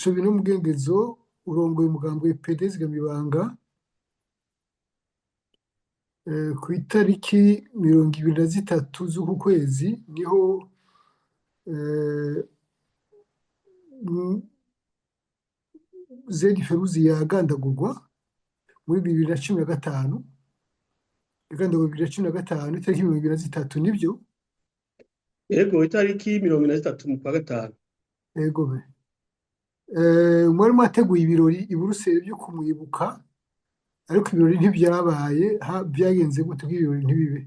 Cobino Mugengezo, urongoye umugambwe PD Zigamibanga. Ku itariki 23 z'uku kwezi niho Zedi Feruzi yagandagurwa muri 2015, yagandagurwa 2015 itariki 23, nibyo? Yego, itariki 23 mu kwa gatanu. Yego be. Mwari mwateguye ibirori i Buruseli byo kumwibuka, ariko ibirori ntibyabaye. Byagenze gute ko ibirori ntibibe?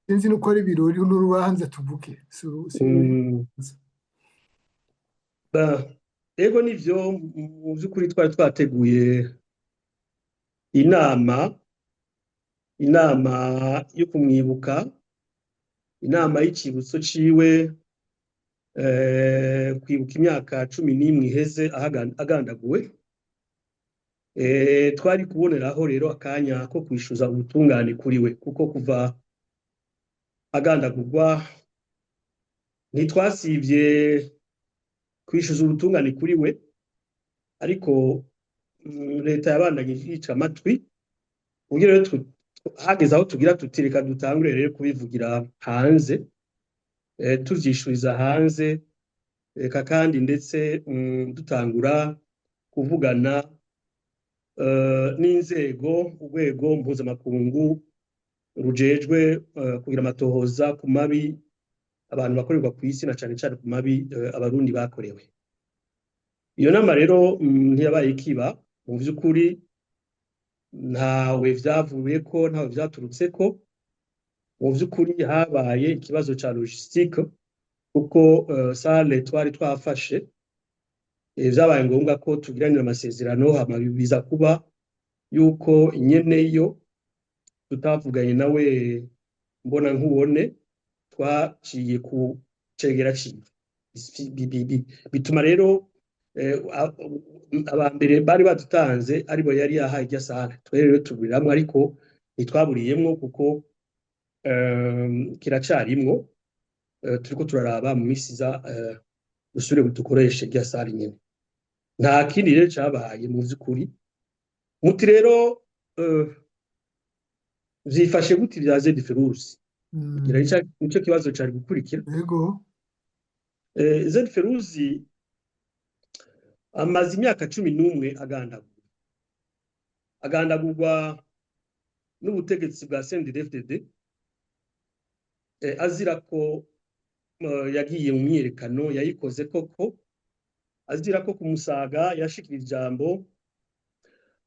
Sinzi nuko ari ibirori n'urubanza tuvuge, si ibirori. Yego nivyo, mu by'ukuri twari twateguye inama yo kumwibuka, inama y'icibutso ciwe, kwibuka imyaka 11 iheze agandaguwe. Twari kuboneraho rero akanya ko kwishuza ubutungane kuri we, kuko kuva agandagurwa ntitwasivye kwishuza ubutungane kuri we, ariko leta yabandanye yica amatwi. Kugira rero hageze aho tugira tuti reka dutangure rero kubivugira hanze, tuvyishuriza hanze, reka kandi ndetse dutangura kuvugana n'inzego, urwego mpuzamakungu rujejwe kugira amatohoza ku mabi abantu bakorerwa ku isi, na cane cane ku mabi abarundi bakorewe. Iyo nama rero ntiyabaye ikiba. Mu vy'ukuri ntawe vyavuyeko, ntawe vyaturutseko. Mu vy'ukuri habaye ikibazo ca logistique, kuko salle twari twafashe, vyabaye ngombwa ko tugiranira amasezerano, hama biza kuba yuko nyeneyo tutavuganye nawe mbona nkubone, twaciye ku cegera ciwe. Bituma rero aba mbere bari badutanze aribo yari yahaye irya salle, twe rero tuburiramwo, ariko ntitwaburiyemwo kuko kiracarimwo. Turiko turaraba mu misi iza dusubire dukoreshe irya salle nyene. Nta kindi rero cabaye mu vy'ukuri. Muti rero vyifashe gute vya Zedi Feruzi? Ngira nico kibazo cari gukurikira. Yego. Zedi Feruzi amaze imyaka 11 agandagurwa, agandagurwa n'ubutegetsi bwa CNDD-FDD, azira ko yagiye mu myiyerekano yayikoze koko, azira ko kumusaga yashikira ijambo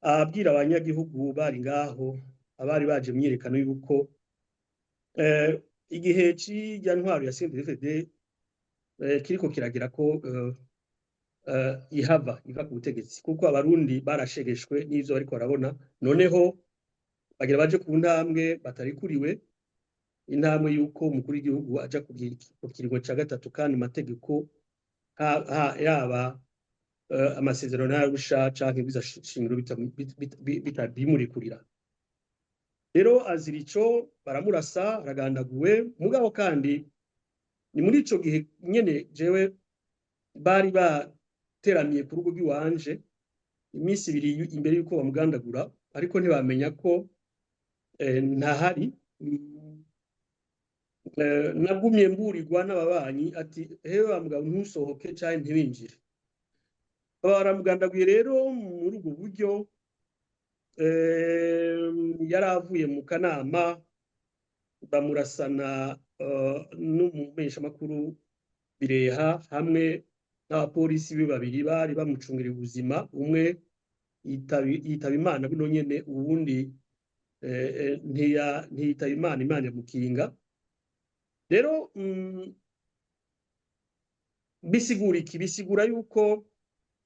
abwira abanyagihugu bari ngaho, abari baje mu myiyerekano, yuko igihe c'irya ntwaro ya CNDD-FDD kiriko kiragira ko ihava iva ku butegetsi, kuko abarundi barashegeshwe n'ivyo bariko barabona. Noneho bagira baje ku ntambwe batarikuriwe, intambwe yuko umukuru w'igihugu aja ku kiringo ca gatatu, kandi amategeko yaba amasezerano y'Arusha canke ibwirizwa shingiro bitabimurekurira. Rero azira ico, baramurasa, aragandaguwe. Mugabo kandi ni muri ico gihe nyene jewe bari bateramiye ku rugo rw'iwanje iminsi 2 imbere yuko bamugandagura, ariko ntibamenya ko ntahari. Nagumye mburirwa n'ababanyi ati: "Hewe wa mugabo, ntusohoke canke ntiwinjire." Baramugandaguye rero muri ubwo buryo. Yari avuye mu kanama, bamurasana n'umumenyeshamakuru Bireha hamwe n'abapolisi be babiri bari bamucungiriye ubuzima. Umwe yitaba Imana buno nyene, uwundi ntiyitaba Imana, Imana iramukinga. Rero bisigura iki? Bisigura yuko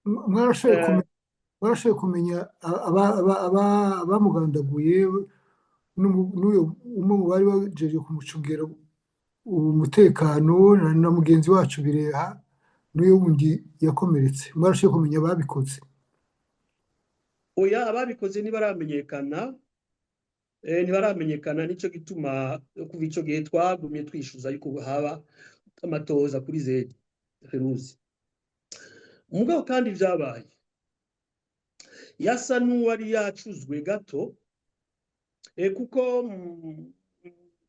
Mwarashoboye mwarashoboye kumenya abamugandaguye n'uyo umwe mu bari bajeje kumucungera umutekano na mugenzi wacu Bireha n'uyo wundi yakomeretse? Mwarashoboye kumenya ababikoze? Oya, ababikoze ntibaramenyekana, ntibaramenyekana. Nico gituma kuva ico gihe twagumye twishuza yuko haba Amatohoza kuri Zedi Feruzi. Mugabo kandi vyabaye yasa n'uwari yacuzwe gato, kuko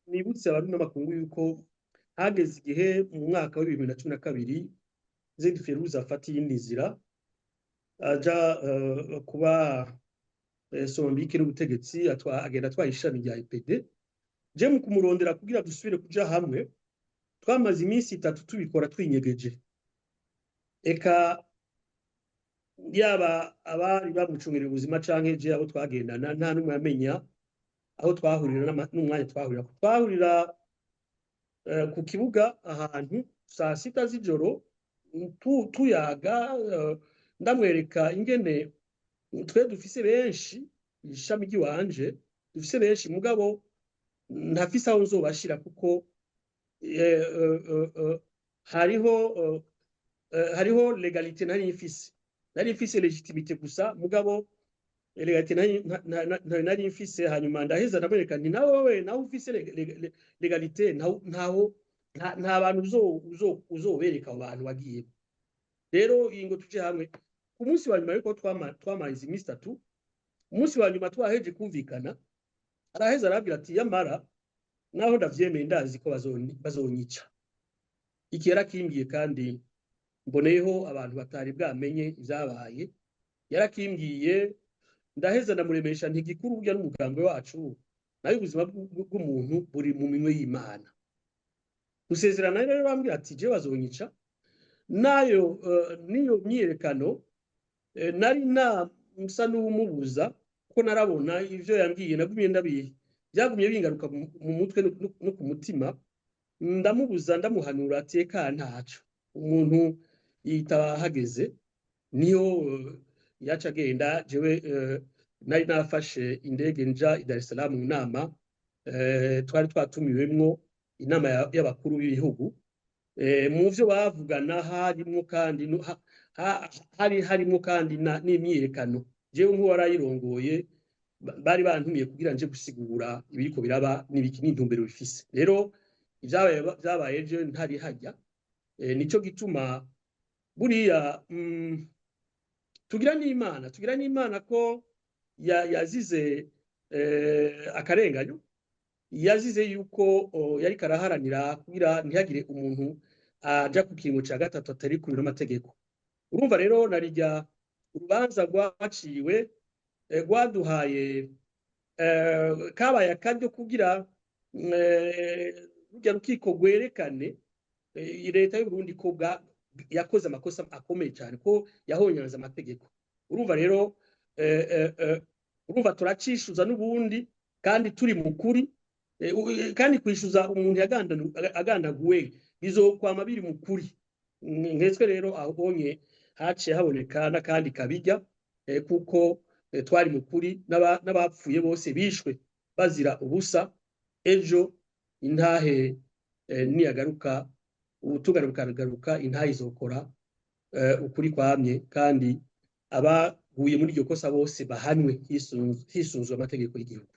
nibutse Abarundi n'amakungu yuko hageze igihe mu mwaka wa 2012 Zedi Feruzi afata iyindi nzira, aja kuba sombike n'ubutegetsi, agenda atwaye ishami rya IPD. Je mu kumurondera kugira dusubire kuja hamwe, twamaze iminsi 3 tubikora twinyegeje. Eka yaba abari bamucungerera ubuzima canke je abo twagendana, nta n'umwe amenya aho twahurira n'umwanya twahurira. Twahurira ku kibuga ahantu saa 6 z'ijoro, tuyaga, ndamwereka ingene twe dufise benshi, ishami ry'iwanje dufise benshi, mugabo ntafise aho nzobashira, kuko hariho légalité nari mfise. Nari mfise légitimité gusa, mugabo légalité nari mfise. Hanyuma ndaheza ndamwereka nti: "Nawe wewe nawe ufise légalité, ntaho nta bantu uzobereka abo bantu wagiyemo. Rero iyi ngo tuje hamwe." Ku munsi wa nyuma, ariko twamaze iminsi 3, umunsi wa nyuma twaheje kumvikana, araheza arabwira ati: "Yamara naho ndavyemeye, ndazi ko bazonyica." Iki yarakimbwiye, kandi mboneyeho abantu batari bwamenye ivyabaye, yarakimbwiye. Ndaheza ndamuremesha nti: "Igikuru burya n'umugambwe wacu, nayo ubuzima bw'umuntu buri mu minwe y'Imana." Gusezerana rero bambwira ati: "Je bazonyica." Nayo niyo myiyerekano, nari nsa n'uwumubuza, kuko narabona ivyo yambwiye, nagumye ndabiye, byagumye bingaruka mu mutwe no ku mutima. Ndamubuza, ndamuhanura ati: "Eka ntaco, umuntu yitaba hageze niyo yaca agenda." Jewe nari nafashe indege nja i Dar es Salaam mu nama twari twatumiwemwo, inama y'abakuru b'ibihugu. Mu vyo bavugana harimwo kandi hari harimwo kandi n'imyiyerekano. Jewe nk'uwarayirongoye, bari bantumiye kugira nje gusigura ibiriko biraba n'ibiki n'intumbero bifise. Rero ivyabaye vyabaye je ntari hajya. Nico gituma buriya tugira n'Imana ko yazize akarenganyo, yazize yuko yariko araharanira kugira ntihagire umuntu aja ku kiringo ca gatatu atari kuri n'amategeko. Urumva rero narirya urubanza rwaciwe, rwaduhaye kabaye akaryo kugira rurya rukiko rwerekane leta y'Uburundi ko yakoze amakosa akomeye cyane, ko yahonyanze amategeko. Urumva rero urumva turacishuza n'ubundi, kandi turi mu kuri, kandi kwishuza umuntu agandaguwe bizokwama biri mu kuri. Nketswe rero ahonye haciye haboneka n'akandi kabijya, kuko twari mu kuri, n'abapfuye bose bishwe bazira ubusa. Ejo intahe niyagaruka, ubutungane bukagaruka, intahe izokora, ukuri kwamye, kandi abaguye muri iryo kosa bose bahanwe hisunzwe amategeko y'igihugu.